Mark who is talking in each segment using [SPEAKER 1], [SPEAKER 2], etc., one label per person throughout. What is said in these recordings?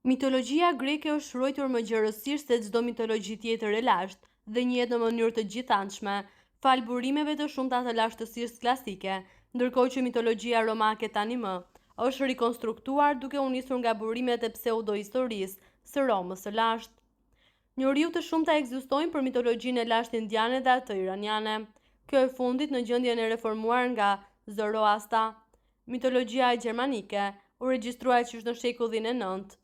[SPEAKER 1] Mitologjia greke është ruajtur më gjerësisht se çdo mitologji tjetër e lashtë dhe njihet në mënyrë të gjithanshme, falë burimeve të shumta të lashtësisë klasike, ndërkohë që mitologjia romake tani më është rikonstruktuar duke u nisur nga burimet e pseudohistorisë së Romës së lashtë. Njohuri të shumta ekzistojnë për mitologjinë e lashtë indiane dhe atë iraniane. Kjo e fundit në gjendjen e reformuar nga Zoroastra. Mitologjia gjermanike u regjistrua qysh në shekullin e 9,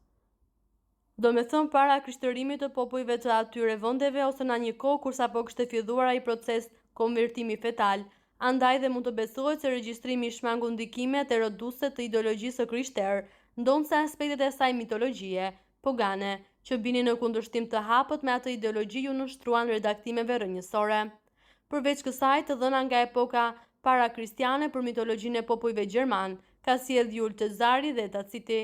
[SPEAKER 1] domethënë para krishtërimit të popujve të atyre vendeve ose në një kohë kur sapo kishte filluar ai proces konvertimi fetal, andaj dhe mund të besohet se regjistrimi i shmangu ndikimet eroduese të ideologjisë së krishterë, ndonëse aspektet e saj mitologjie, pogane, që binin në kundërshtim të hapët me atë ideologji iu nënshtruan redaktimeve rrënjësore. Përveç kësaj, të dhëna nga epoka parakristiane për mitologjinë e popujve gjermanë, ka sjellë Jul Cezari dhe Taciti.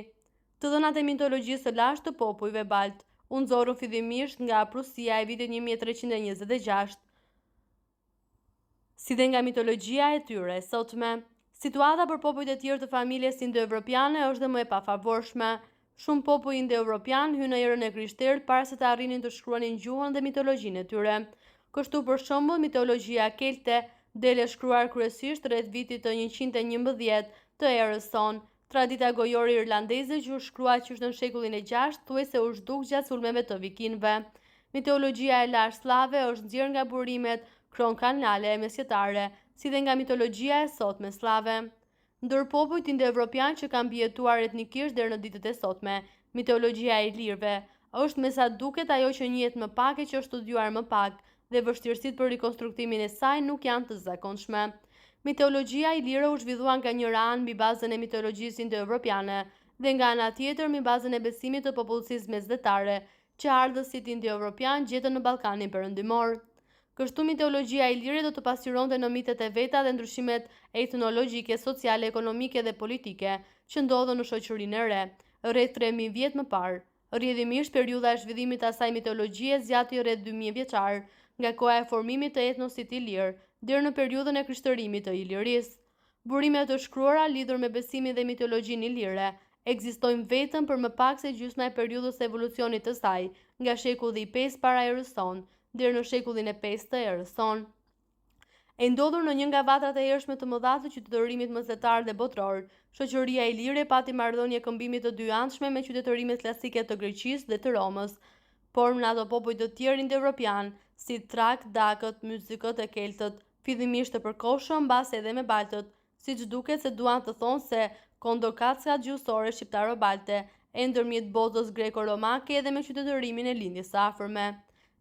[SPEAKER 1] Të dhënat e mitologjisë së lashtë të popujve baltë u nxorën fillimisht nga Prusia e vitit 1326, si dhe nga mitologjia e tyre e sotme. Situata për popujt e tjerë të familjes indoevropiane është dhe më e pafavorshme. Shumë popuj indoevropianë hynë në erën e krishterë para se të arrinin të shkruanin gjuhën dhe mitologjinë e tyre. Kështu për shembull, mitologjia kelte del e shkruar kryesisht rreth vitit të 111 të erës sonë. Tradita gojore irlandeze që u shkrua qysh në shekullin e 6 thuajse u zhduk gjatë sulmeve të vikingëve. Mitologjia e lashtë sllave është nxjerrë nga burimet kronkanale e mesjetare, si dhe nga mitologjia e sotme sllave. Ndër popujt indoevropianë që kanë mbijetuar etnikisht deri në ditët e sotme, mitologjia e ilirëve është me sa duket ajo që njihet më pak e që është studiuar më pak dhe vështirësitë për rikonstruktimin e saj nuk janë të zakonshme. Mitologjia ilire u zhvillua nga njëra anë mbi bazën e mitologjisë indoevropiane dhe nga ana tjetër mbi bazën e besimit të popullsisë mesdhetare që ardhësit indoevropianë gjetën në Ballkanin Perëndimor. Kështu mitologjia ilire do të pasqyronte në mitet e veta dhe ndryshimet etnologjike, sociale, ekonomike dhe politike që ndodhën në shoqërinë e re, rreth 3000 vjet më parë. Rrjedhimisht, periudha e zhvillimit të asaj mitologjie zgjati rreth 2000 vjeçar, nga koha e formimit të etnosit ilir deri në periudhën e krishtërimit të Ilirisë. Burime të shkruara lidhur me besimin dhe mitologjinë ilire ekzistojnë vetëm për më pak se gjysma e periudhës së evolucionit të saj, nga shekulli i 5 para erës sonë deri në shekullin e 5 të erës sonë. E ndodhur në një nga vatrat e hershme të mëdha të qytetërimit mesdhetar dhe botëror, shoqëria ilire pati marrëdhënie këmbimi të dyanshme me qytetërimet klasike të Greqisë dhe të Romës, por me ato popuj të tjerë indoevropianë, si Trak, Dakët, Myzikët e Keltët, fillimisht të përkohshëm, mbase edhe me Baltët, siç duket se duan të thonë se kondokackat gjuhësore shqiptaro-balte e ndërmjet botës greko-romake edhe me qytetërimin e Lindjes së Afërme.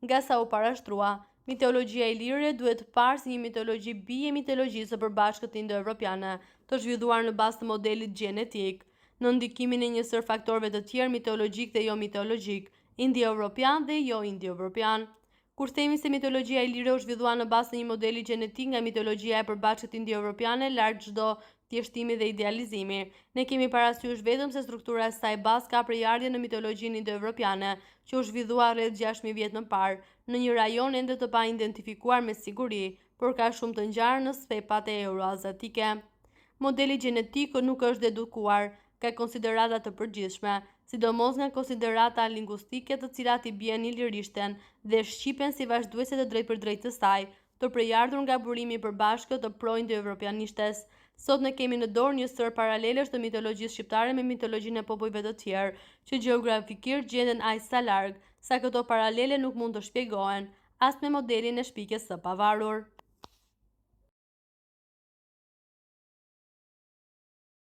[SPEAKER 1] Nga sa u parashtrua, mitologjia ilire duhet parë si një mitologji bijë e mitologjisë së përbashkët indoevropiane, të zhvilluar në bazë të modelit gjenetik, nën ndikimin e një sërë faktorëve të tjerë mitologjikë dhe jo mitologjikë, indoevropianë dhe jo indoevropianë. Kur themi se mitologjia ilire u zhvillua në bazë të një modeli gjenetik nga mitologjia e përbashkët indoevropiane larg çdo thjeshtimi dhe idealizimi, ne kemi parasysh vetëm se struktura e saj bazë ka prejardhje në mitologjinë indoevropiane, që u zhvillua rreth 6000 vjet më parë, në një rajon ende të paidentifikuar me siguri, por ka shumë të ngjarë në stepat e euroaziatike. Modeli gjenetik nuk është dedukuar nga konsiderata të përgjithshme, sidomos nga konsiderata linguistike të cilat i bien ilirishten dhe shqipen si vazhduese të drejtpërdrejtë të saj, të prejardhur nga burimi i përbashkët të pro-indoevropianishtes. Sot ne kemi në dorë një sërë paralelesh të mitologjisë shqiptare me mitologjinë e popujve të tjerë, që gjeografikisht gjenden aq sa larg, sa këto paralele nuk mund të shpjegohen as me modelin e shpikjes së pavarur.